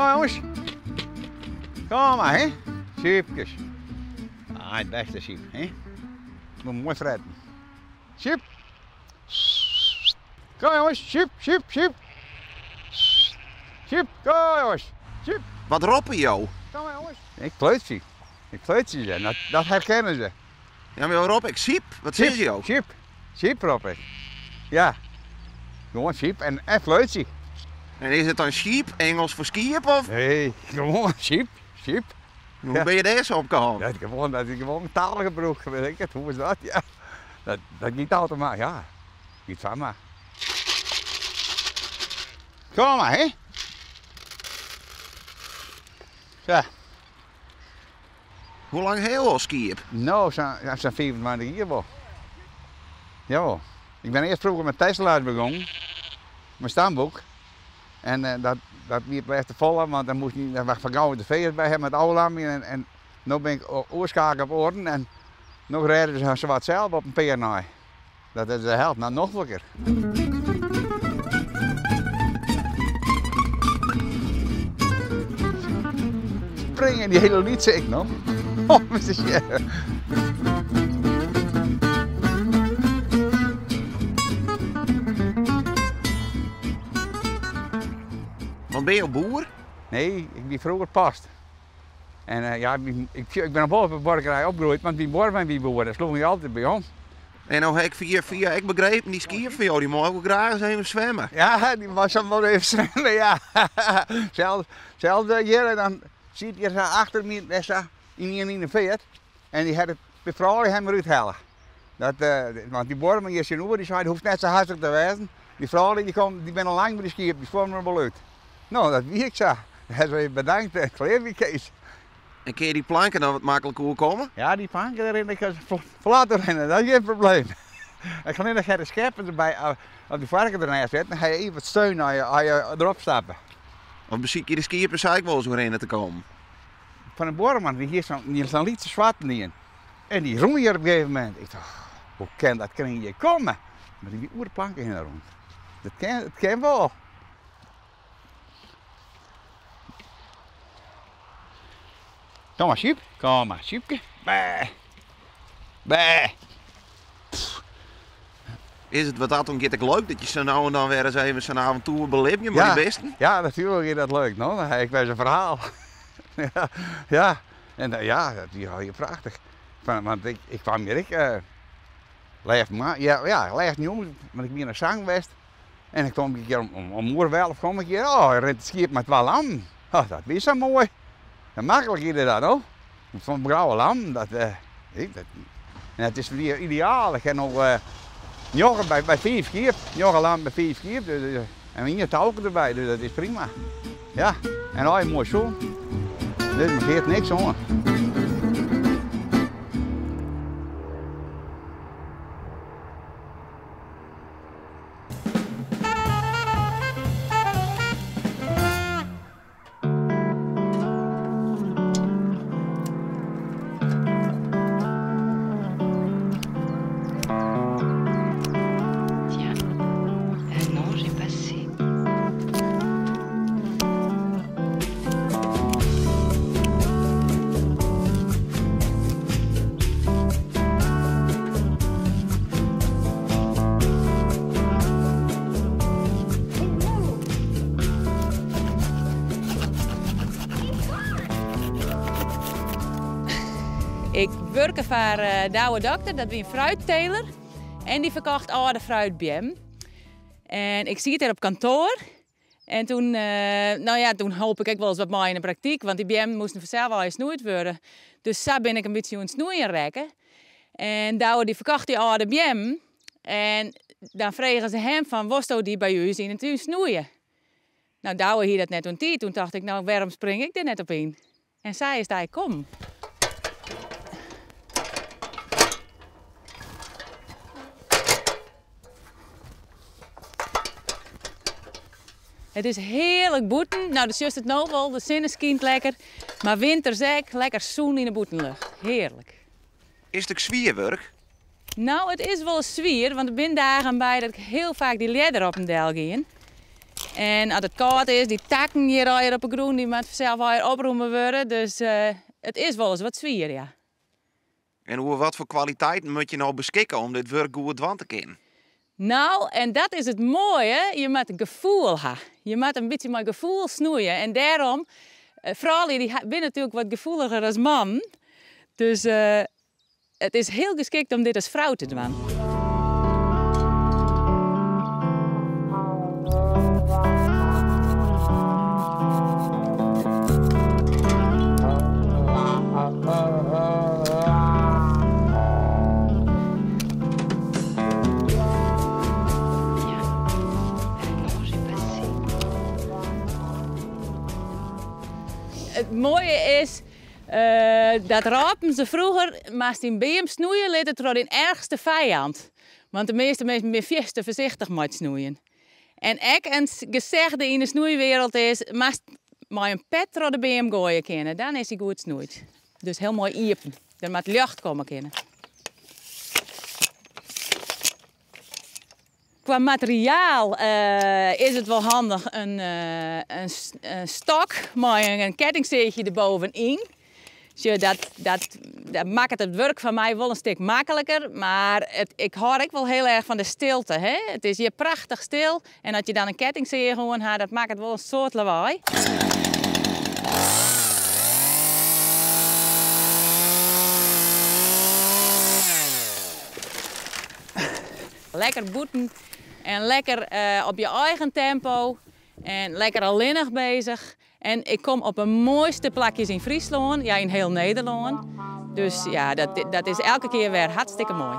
Kom jonges. Kom maar, hè. Siepkes. Ah, het beste Siep, hè. Moet mooi fretten. Siep. Kom jongens, Siep, Siep, Siep. Siep, kom jongens. Siep. Wat roppe jo? Kom maar jongens. Ik fluit Ik fluit ze, dat, dat herkennen ze. Ja, maar rop ik Siep? Wat sizze jo? Siep. Siep rop ik. Ja. Gewoan Siep en, en fluitsje. En is it dan sheep, Engels foar skiep of? Nee, gewoan Siep, Siep. Hoe binne je dêr sa op kaam? Dat gewoan, dat is gewoan taalgebrûk, weet ik it, hoe is dat? Ja. Dat, dat giet automatisch, ja. Giet samar. Kom maar, hè. Sa. Hoe lang ha jo al skiep? No, sa'n sa'n 25 jier wol. Jawol. Ik bin earst froeger mei Tesla's begûn, mei stamboek. En eh, dat, dat wie it lêste folle, want dan moast ik dan gau de feest by ha mei it ôflamjen. En, en no bin ik oerskakele op oaren en no rêde se har sawat sels op in pear nei. Dat is de helft, no nofliker. Springen die hele lytse ek noch. Om te sjen. Want binne jo boer? Nee, ik wie froeger past. En uh, ja, ik, ik bin wol op de buorkerij opgroeid, want myn buorman wie boer, dêr sloech ik altyd by om. En no ha ik fia fia ek begrepen, dy skiep fan jo, dy mei wol graach ris even swimme. Ja, dy mei soms wol even swimme, ja. Sels, sels hjir, dan siet hjir sa achter my, dêr sa, yn ien yn de feart. En dy hat it de froulju him derút helle. Dat, uh, want dy buorman hjir tsjinoer, dy sei, it hoecht net sa hastich te wêzen. Dy froulju dy komme, dy binne al lang by de skiep, dy swimme der wol út. No, dat wie ek sa. Dêr se even bedankt, klear wie Kees. En kinne dy planken dan wat maklik oerkomme? Ja, dy planken dêr rin ik flat trochhinne, dat is gjin probleem. Ik allinnich ha de skeppen derby, of de foarke dernêst setten, dan ha je even wat steun as je, as je derop stappe. Of besykje de skiepen sa ek wolris oerhinne te kommen? Fan de buorman, dy hie sa'n lytse swarten ien. En dy rûn hjir op in gegeven momint. Ik tocht, hoe kin dat kring hjir komme? Mar dy wie oer de planken hinne rûn. Dat kin, dat kin wol. Kom mar, Siep. Kom mar, Siepke. Bê. Bê. Is it wat dat oangiet ek leuk dat je sa no en dan wer ris even sa'n avontoer belibje mei dy bisten? Ja, natuerlik is dat leuk. No, dan ha ik wer sa'n ferhaal. ja, ja. En eh, ja, dat wie hiel prachtich. Want ik, ik kwam hjir ek uh, lêst, ja, ja, lêst jûn, want ik wie nei sang west. En dan kom ik hjir om, om oer elf kom ik hjir, oh, rint it skiep mei twa lammen. Oh, dat wie sa moai. En maklik wie dat, no. Fan grauwe lammen, dat, uh, ik, dat, en it is ideaal. Ik ha no uh, njoggen by, by fiif skiep, njoggen lammen by fiif skiep, dus, dus, en ien touke derby, dus dat is prima. Ja, en al moai sûn. Dus my geart niks oan. Ik wurke foar eh, Douwe Dokter, dat wie in fruitteler. En dy ferkocht âlde fruitbeammen. En ik siet dêr op kantoar. En toen, no ja, toen holp ik ek wolris wat mei yn de praktyk, want dy beammen moasten fansels allegear snoeid wurde. Dus sa bin ik in bytsje oan it snoeien rekke. En Douwe dy ferkocht dy âlde beammen en dan fregen se him fan, wolsto dy by ús yn 'e tún snoeie? No, Douwe hie dat net oan tiid. Toen tocht ik, no, wêrom spring ik dêr net op yn? En sa is it eigentlik kommen. It is hearlik bûten. No, do sjochst it no wol, de sinne skynt lekker. Mar winters ek, lekker sûn yn 'e bûtenlucht. Hearlik. Is it ek swier wurk? No, it is wolris swier, want der binne dagen by dat ik hiel faak dy ljedder op en del gean. En as it kâld is, dy takken hjir allegear op 'e grûn, dy moatte fansels allegear oprûme wurde. Dus it is wolris wat swier, ja. En oer wat foar kwaliteiten moat je no beskikke om dit wurk goed dwaan te kinnen? Nou, en dat is it moaie, je moatte gefoel ha. Je moatte in bytsje mei gefoel snoeie. En dêrom, froulju dy binne natuerlik wat gefoeliger as mannen. Dus it is hiel geskikt om dit as frou te dwaan. It moaie is dat rôpen se froeger, moatst dyn beam snoeie litte troch dyn erchste fijand. Want de measte minsken binne fierste foarsichtich mei it snoeien. En ek in gezegde yn de snoeiwereld is, moatst mei in pet troch de beam goaie kinne, dan is hy goed snoeid. Dus hiel moai iepen. Der moat ljocht komme kinne. Kwa materiaal is it wol handich in stok mei in kettingseachje derbovenyn. Sjoch, dat makket it wurk foar my wol in stik makliker, mar ik hâld ek wol hiel erch fan de stilte. Hè? It is hjir prachtich stil en as je dan in kettingseage oan ha, dat makket wol in soad lawaai. Lekker bûten en lekker op je eigen tempo en lekker allinnich bezich. En ik kom op de moaiste plakjes yn Fryslân, ja yn hiel Nederlân. Dus ja, dat is elke kear wer hartstikke moai.